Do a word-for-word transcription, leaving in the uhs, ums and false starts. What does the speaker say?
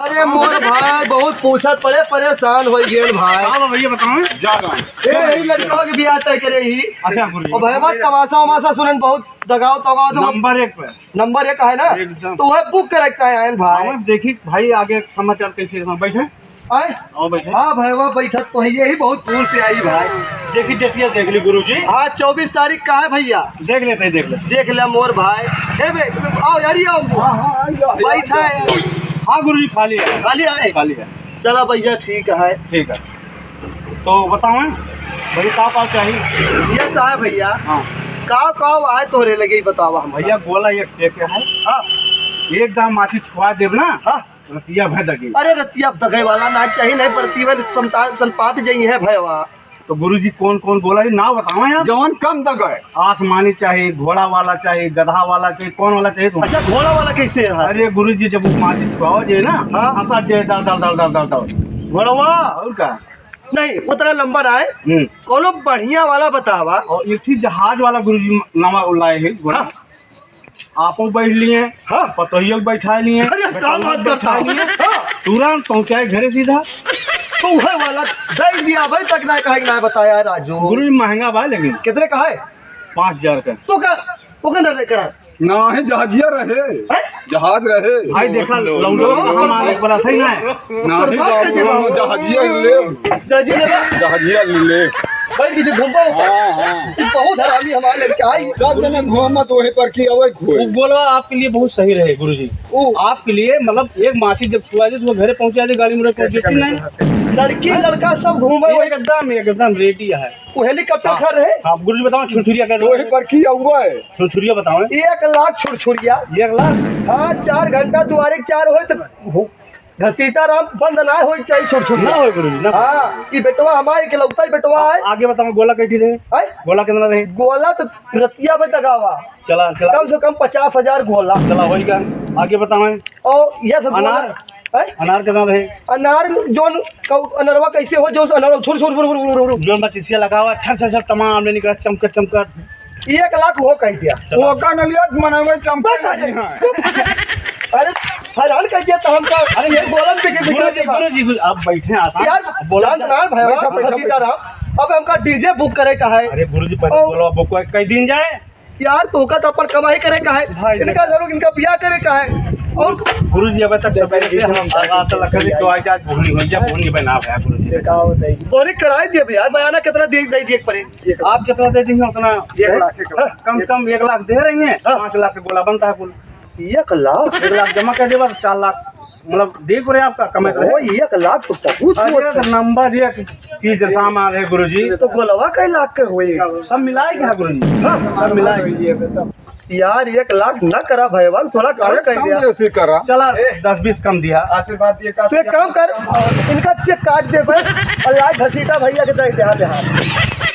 अरे मोर भाई, बहुत पूछत पड़े, परेशान होइ गए भाई। का बा भैया, बताओ। जा रहा हूँ। ए, यही लड़का के बियाह तय करे ही। अच्छा, गुरुजी। और भैया, तमाशा वमाशा सुनन बहुत दगाव तगाव तो नंबर एक पे। नंबर एक है ना? एकदम। तो वह बुक करे के आए हैं भाई। हाँ, देखी भाई, आगे समाचार कैसे, हाँ, बैठे। आए? आओ, बैठे। हाँ भैया, बैठत तो है, यही बहुत दूर से आई भाई। देखी, देखिए, देख ली गुरुजी। हाँ, चउबीस तारीख का है भैया। देख लेते हैं, देख लेते हैं। देख ले मोर भाई। ए बे, आओ यार, ये आओ। हाँ, हाँ, आई जाओ, आई बैठा जाओ। है। हाँ गुरुजी, खाली है। खाली है? खाली है। चला भैया, ठीक है। ठीक है। तो बताओ, भैया, का का चाहिए? ये साहब भैया, हाँ। का का आए तोहरे लगे, ही बतावा हम। भैया, गोला एक से एक है। हाँ। एक दाम माटी छुआ देब ना, हाँ। रतिया भर दगे। अरे, रतिया दगे वाला ना चाहिए, नहीं, प्रतिवन संता-, संपात जई है भैया। तो गुरुजी, कौन कौन गोला है, नाव बतावा यार। जवन कम दगे। आसमानी चाहिए, घोड़ा वाला चाहिए, गधा वाला चाहिए, कौन वाला चाहिए तुमको? अच्छा, घोड़ा वाला कैसे है? अरे गुरुजी, जब वो माटी छुआवा जाए ना, हाँ। हंसा जाए, दल, दल, दल, दल, दल, दल। घोड़वा? और का? नहीं, उतना लंबा ना है। हम्म। कोनो बढ़िया वाला बतावा। और एक ठे जहाज वाला गुरुजी नवा लाए है घोड़ा। हाँ। आपो बैठ लिए, हाँ। पतोहियो के बैठा लिए, अरे, का बेटवा बात के करता बैठा है? लिए। हाँ। तुरंत पहुँचाए घरे सीधा। तो वह वाला दे दिया भाई, तक ना कहे ना बताया राजू। गुरुजी, महंगा बा लेकिन। कितने का है? पाँच हजार का। तो का, तो का ना करा? नाही, जहाजिया रहे। हैं? जहाज रहे। भाई देखा, लौंडो हमारे बोला था ही ना। नाही बाबू, हम जहाजिया ले। जहाजिया ले। जहाजिया ले। भाई, किसी घूमो। हाँ, हाँ। ये बहुत हरामी हमारे लड़के आई। सब जने घूमत वही पर की अवै खोए। वो बोला आपके लिए बहुत सही रहे गुरुजी। ओ। आपके लिए, मतलब, एक माछी जब छुआ दे तो वो घरे पहुंचा दे, गाड़ी में रख के कैसे देती करने नहीं। को? लड़की लड़का सब घूमे वही। एकदम, एकदम रेडी है। वो हेलीकॉप्टर हाँ। खा रहे। हाँ, गुरुजी बताओ, छुरछुरिया कैसे? वही पर की हुआ है। छुरछुरिया बताओ। एक लाख छुरछुरिया। एक लाख? हाँ, चार घंटा दुआरे के चार होए तो हो-, घसीटा राम बंद ना होए चाहिए छुरछुरिया। ना होए गुरुजी, ना होए। हाँ, ई बेटवा हमार इकलौता ही बेटवा है। आगे बताओ, गोला कैठी रहे? हैं? गोला कितना रहे? गोला तो रतिया में दगावा। चला, चला। कम से कम पचास हजार गोला। चला, होई का? आगे बताओ। और ये सब अनार? गोला, हैं? अनार कितना रहे? अनार जोन कौ-, अनरवा कैसे हो, जोन अनरवा छुर, छुर, छुर, छुर, छुर, छुर। जोन बचिसिया लगावा, छर, छर, छर, तमाम ले निकला, चमकत, चमकत। एक लाख वो कह दिया। चला। वो का न लिया, मनवे चमकत बस, नहीं है। अरे, हैरान कर दिया तो हमका। अरे, ये गोलन पे के गुरु जी, गुरु जी, गुरु, आप बैठे आराम। यार, बोला जान ना भाई, बैठो, बैठो, सीताराम, अब हमका डीजे बुक करे का है। अरे गुरु जी, पहले ओ। बोलो, बुक कर दिन जाए। यार, तोहका तो अपन कमाई करे का है, भाई, इनका देखो। जरूर इनका बियाह करे का है। और गुरु जी, अबे तक सवेरे से हम आशा लगा कि आज, आज बोहनी हो जाए, बोहनी बना भैया गुरु जी। बताओ, बताइए। बोहनी कराई दिए भैया, बयाना कितना दे, दे दिए परे? आप कितना दे देंगे उतना? एक लाख, एक लाख। कम से कम एक लाख दे रही हैं, हाँ। पाँच लाख के गोला बनता है कुल। एक लाख? एक लाख जमा कर देबा तो चार लाख, मतलब, देख रहे आपका कमाई करे। ओ, एक लाख तो बहुत अरे, होत है। नंबर एक चीज सामान है गुरुजी। तो गोलवा कै लाख के होई? सब मिलाई के है गुरुजी। हाँ। सब मिलाई के। यार, एक लाख ना करा भैया, थोड़ा कम अरे, कर कम दिया। ऐसे करा। चला, ए। दस बीस कम दिया। आशीर्वाद ये का तो एक काम कर, इनका चेक काट दे भाई, और लाइव घसीटा भैया के दे दे, हाँ, दे, हाँ।